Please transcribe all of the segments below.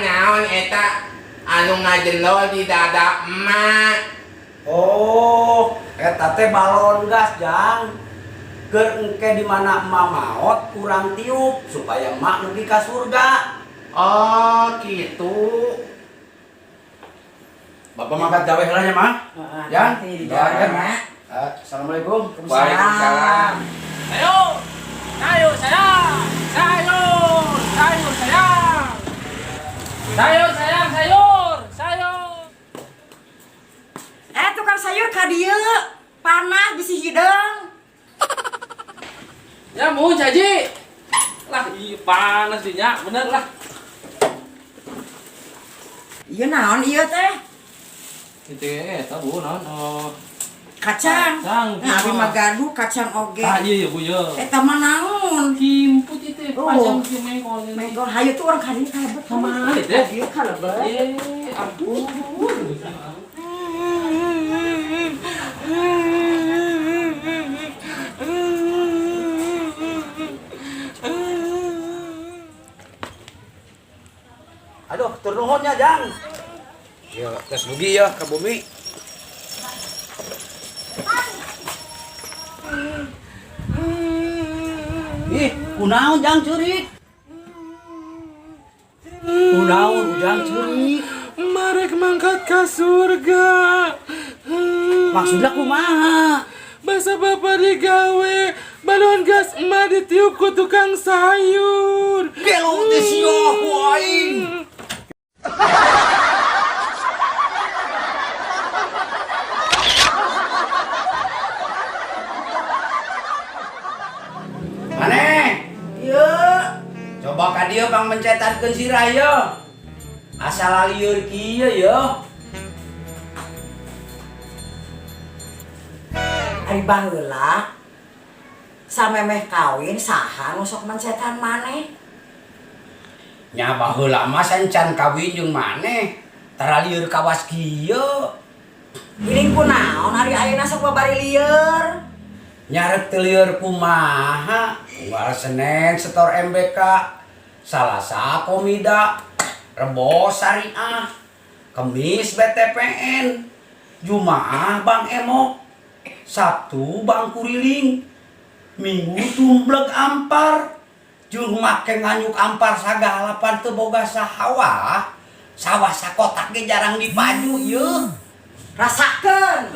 Naon eta anu ngajendol di dada emak? Oh, eta teh balon gas, Jang. Keur engke di mana emak maot kurang tiup supaya emak nepi ka surga. Oh, gitu. Bapak mangkat gawe heula nya, Mah. Ya, di doakan. jalan ya. Assalamualaikum. Waalaikumsalam. Sayur, sayur sayang, sayur, sayur sayang, sayur sayang, sayur, sayur. Eh, tukang sayur ka dieu. Panas bisi hideung. Ya mau jaji. Lah, iya panas dinya, bener lah. Ieu naon ieu teh? Itu eta Bu, naon? Oh. Kacang. Kacang, Nah, abi mah. mah gaduh kacang oge. Ah, iya iya Bu ya. Eta mah naon? Kimput itu Oh. panjang kieu mengkol ini. Mengkol hayu tuh orang ka dieu kalebet. Kamari teh? Ka dieu kalebet. Eh, ampun. Aduh, tur nuhun nya, Jang. Yo, geus dugi ya ka bumi. Ih, kunaon Jang ceurik? Kunaon Ujang ceurik? Marek mangkat ke surga. Maksudnya kumaha? Basa bapak digawe, balon gas emak ditiup ku tukang sayur. Gelo teh sia ku aing. Maneh, Ieu. coba ka dieu pang mencetankeun sirah ye. Asal lieur kieu ye. Ari baheula samemeh kawin saha nu sok mencetan maneh? Nya baheula mah sancan kawin jeung maneh. Tara lieur kawas kieu. Giling kunaon ari ayeuna sok babari lieur? Nyarek teu lieur kumaha? Unggal Senin setor MBK, Salasa Komida, Rebo Syariah, Kemis BTPN, Jumaah Bank Emok, Sabtu Bank Kuriling, Minggu tumblek ampar, jeung make nganyuk ampar sagala pan teu boga sawah. Sawah sakotak ge jarang dipaju yeuh. Rasakeun.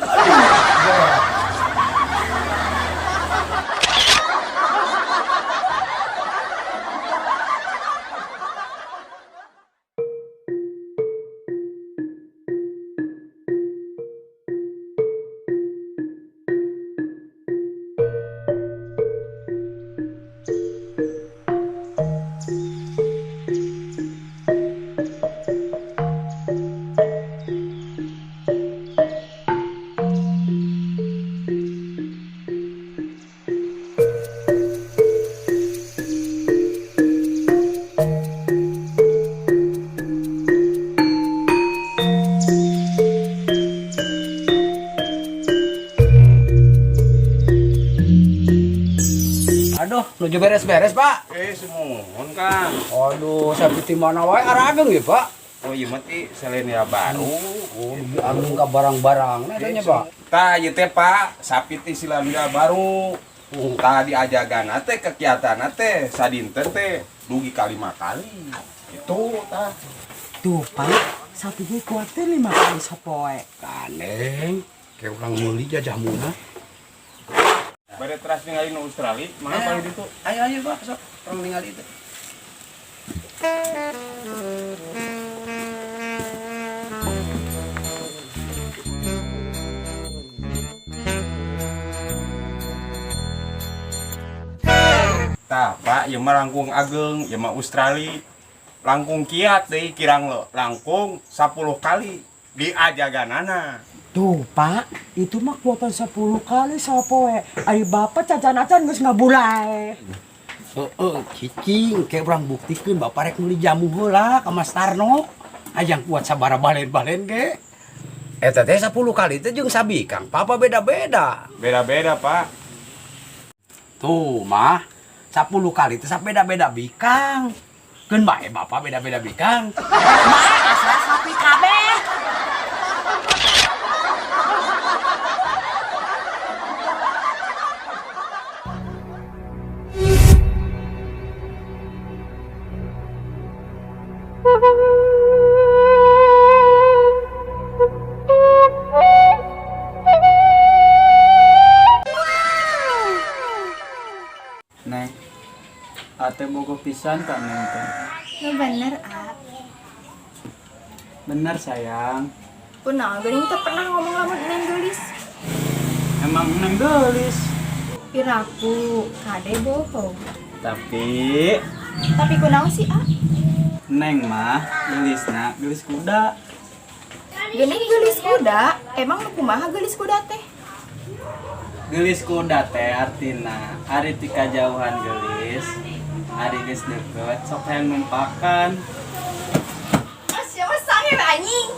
Aduh, nuju beres-beres, Pak. Eh, semuhun, Kang. Aduh, sapi di mana wae arageng ya, Pak? Oh, iya mah ti Selenia baru. Oh, lebih agung ka barang-barang nah nya, Pak. Tah, ieu teh, Pak, sapi ti Selandia baru. Tah diajagan teh kegiatan teh sadinten teh dugi ka 5 kali. Itu tah. Tuh, Pak, sapi ge kuat teh 5 kali sapoe. Kaneng, kayak urang meuli jajah muna. Bade teras ningali nu Australia, mangga paling ditu. Ayo ayo, Pak, sok urang ningali itu. Tah, Pak, ieu mah langkung ageng, ieu mah Australia. Langkung kiat deui kirang lo, langkung 10 kali diajaganana. Tuh, Pak, itu mah kuatan 10 kali sapoe. Ari bapak cacan-acan geus ngabulai. Heeh, cicing, kayak urang buktikeun bapak rek meuli jamu heula ka Mas Tarno. Ajang kuat sabara balen-balen ge. Eta teh 10 kali teh jeung sabikang, papa beda-beda. Beda-beda, Pak. Tuh, mah 10 kali teh beda-beda bikang. Keun bae bapak beda-beda bikang. Bae asal sapi kabeh. Neng, ate bogoh pisan ka Neng teh. Nu bener, A. Bener sayang. Kunaon geuning teu pernah ngomong lamun Neng geulis. Emang Neng geulis. Piraku, kade bohong. Tapi Tapi kunaon sih, A? Neng mah geulisna geulis kuda. Geuning geulis kuda, emang nu kumaha geulis kuda teh? Geulis kuda teh artina ari ti kajauhan geulis, ari geus deukeut sok hayang numpakan. Ah, siapa sange anjing?